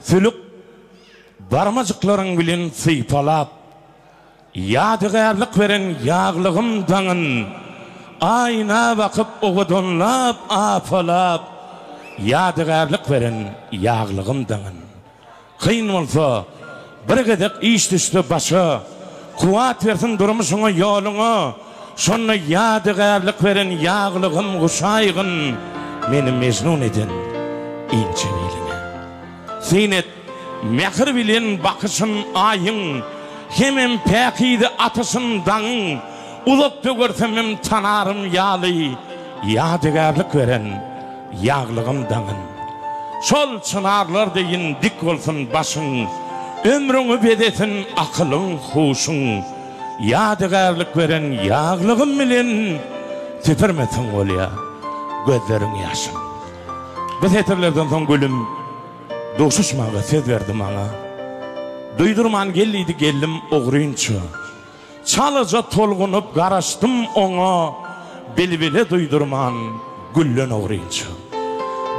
Sülük barmajyklaryň bilen sypalap, Ýadygärlik beren ýaglygym daňyn, Aýna bakyp owadanlap, apalap, Ýadygärlik beren ýaglygym daňyn. Kyn bolsa, bir gezek iş düşse başa, Kuwwat bersin durmuşyňa, ýoluňa, Şonda ýadygärlik beren ýaglygym guşaýgyn Meni mejnun eden inçe biliňe. Syn et, mähir bilen bakyşyn Aýyň, Hemem päkize atyşyn daňyň, Uzakda görsemem tanarym ýaly, Ýadygärlik beren ýaglygym daňyn. Şol çynarlar deýin dik bolsun başyň, Ömrüňi bezesin akylyň, huşuň. Ýadygärlik beren ýaglygym bilen Süpürmeseň bolýa gözleriň ýaşyn. Bu setirlerden soň gülüm duşuşmaga söz berdi maňa. Duýdurman gel diýdi geldim ogrynça. Çalaja tolgunyp garaşdym oňa Bilbile duýdurman gülden ogrynça.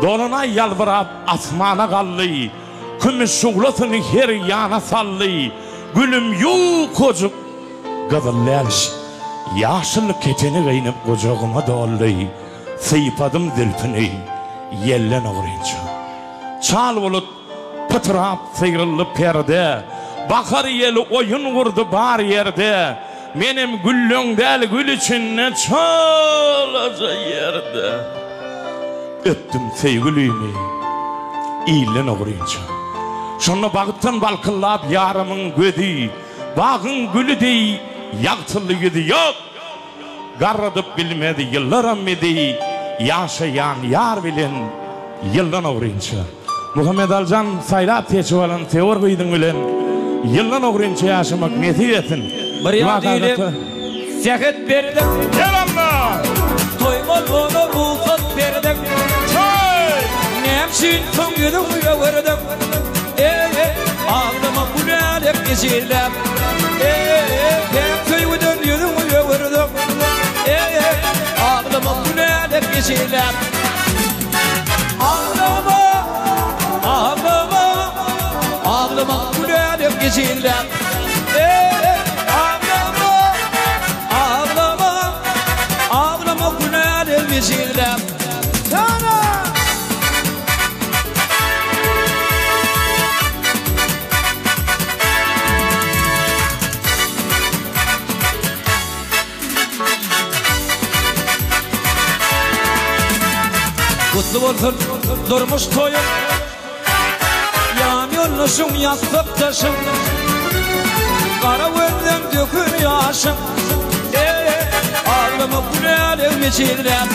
Dolan aý ýalbyrap asmana galdy, Kümüş şuglasyny her ýana saldy. Gülüm ýukajyk gyzyl läş, Ýaşyl keteni geýnip gujagyma doldy. Sypadym zülpüni ýelden ogrynça. Çal bulut Pytrap syryldy perde. Bahar ýeli oýun gurdy bar ýerde. Menem gülleň däl gül içinde çalaja ýerde. Öpdüm söýgülimi ilden ogrynça. Şonda bagtdan balkyldap ýarymyň gözi, Bagyň güli deý ýagtyldy ýüzi. Ýok! Garradyp bilmez ýyllaram bizi, Ýaşaýan ýar bilen ýyldan ogrynça. Muhammedalyjan saýlap seçip alan söwer gyzyň bilen ýyldan ogrynça ýaşamak nesip etsin. Bir ýa diýlip sähet berdik. Gel onda! Toý bolmana rugsat berdik. Toý! Näme üçin soň ýüzüňi öwürdiň? Eý, aglama günälek ejizläp. Eý, päk söýgüden ýüzüňi öwürdiň. Eý, aglama günälek ejizläp. Aglama, aglama, aglama günälek ejizläp. Eý, aglama, aglama, aglama günälek ejizläp. Sana! Gutly bolsun durmuş toýuň Ýan ýoldaşyň ýassykdaşyň Gara gözden dökül ýaşyň Eý, aglama günälegmi jigläp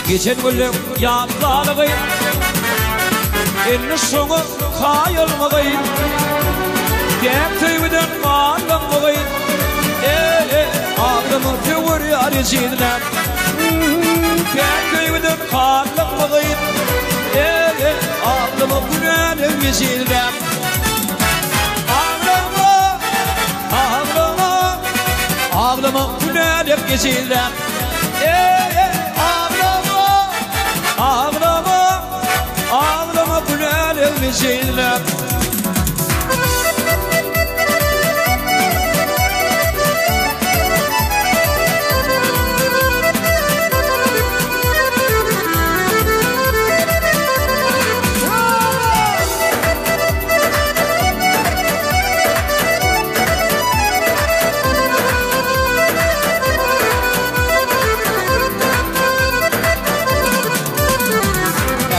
Geçen günleň ýatlalygy Indi şoňa kaýylmagy Päk söýgüden galynmagy Eý, aglama söwer ýar ejizläp Päk söýgüden galynmagy Eý, aglama günälegmi jigläp Aglama, aglama, aglama günälek ejizläp Eý, aglama, aglama, aglama günälegmi jigläp.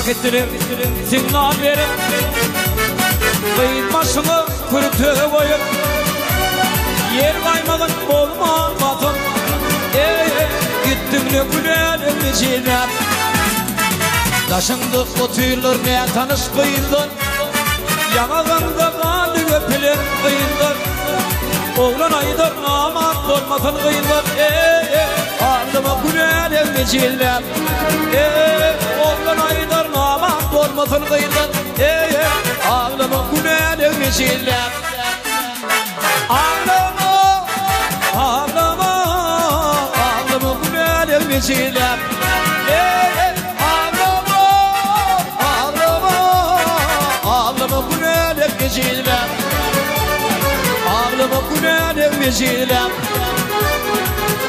Äkitdiler signal berip, Gyz başyňa kürte goýup, Ýer gaýmagyn bolman batyp, Eý, gitdiň-le günäleňni jemläp. Daşyňda otyrlar nätanyş gyzlar, Ýaňagyňda galdy öpülen gyzlar. Oglan aýdar namart bolmasyn gyzlar, Eý, aldyma günäleňni jemläp. Eý, oglan aýdar namart bolmasyn gyzlar, Eý, aglama günäleňni jemläp. Aglama, aglama, aglama günäleňni jemläp. Eý, aglama, aglama, ejizläp Aglama günälem ejizläp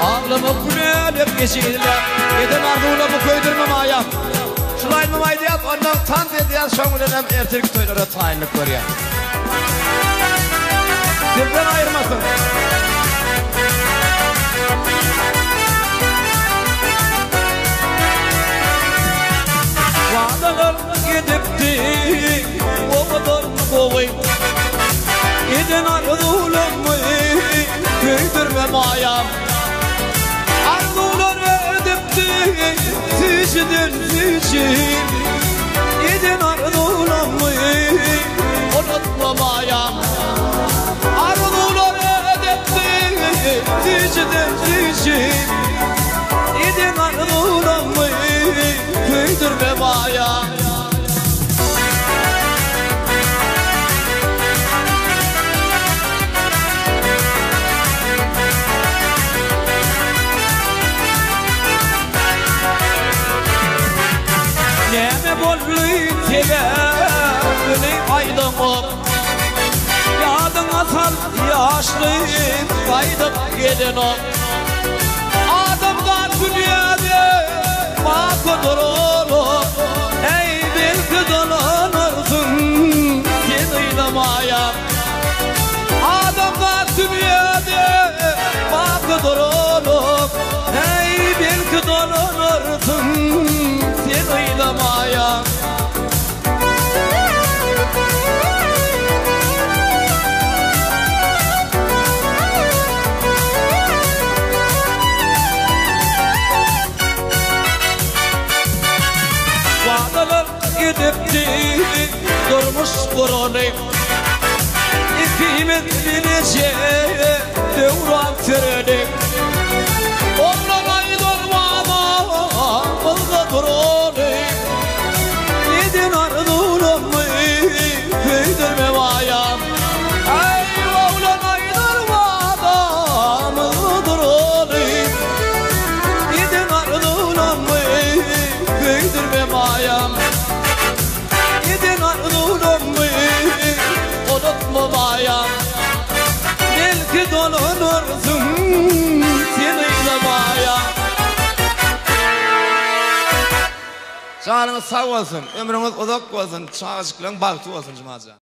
Aglama günälem ejizläp Eden arzuwlarymy köýdürme maýam Şul aýdymy aýdýas ondan tans edýäs şoň bilenem ertirki toýlara taýynlyk görýäs. Sizden aýyrmasyn. Wadalar edipdi owadan gowy Eden arzuwlarymy köýdürme maýam Arzuwlar edipdi süýjüden süýji Eden arzuwlarymy unutma maýam Arzuwlar edipdi süýjüden süýji Eden arzuwlarymy köýdürme maýam. Näme boldy sebäbini aýdaňok Ýadyňa sal ýaşlyk gaýdyp gelenok Adamzat dünýäde bakydyr olar Eý belki dolanarsyň sen ylamaýa Adamzat dünýäde bakydyr olar Eý belki dolanarsyň sen ylamaýa. Wadalar edipdi durmuş guraly Ikimiz bileje döwran süreli Oglan aýdan wadamyzda duraly Eden arzuwlarymy köýdürme baýam Aý oglan aýdan wadamyzda duraly Eden arzuwlarymy köýdürme maýam Eden arzuwlarymy unutma maýam Belki dolanarsyň sen yza maýa. Janyňyz sag bolsun, ömrüňiz uzak bolsun, çagajyklaryň bagty bolsun Jumajan.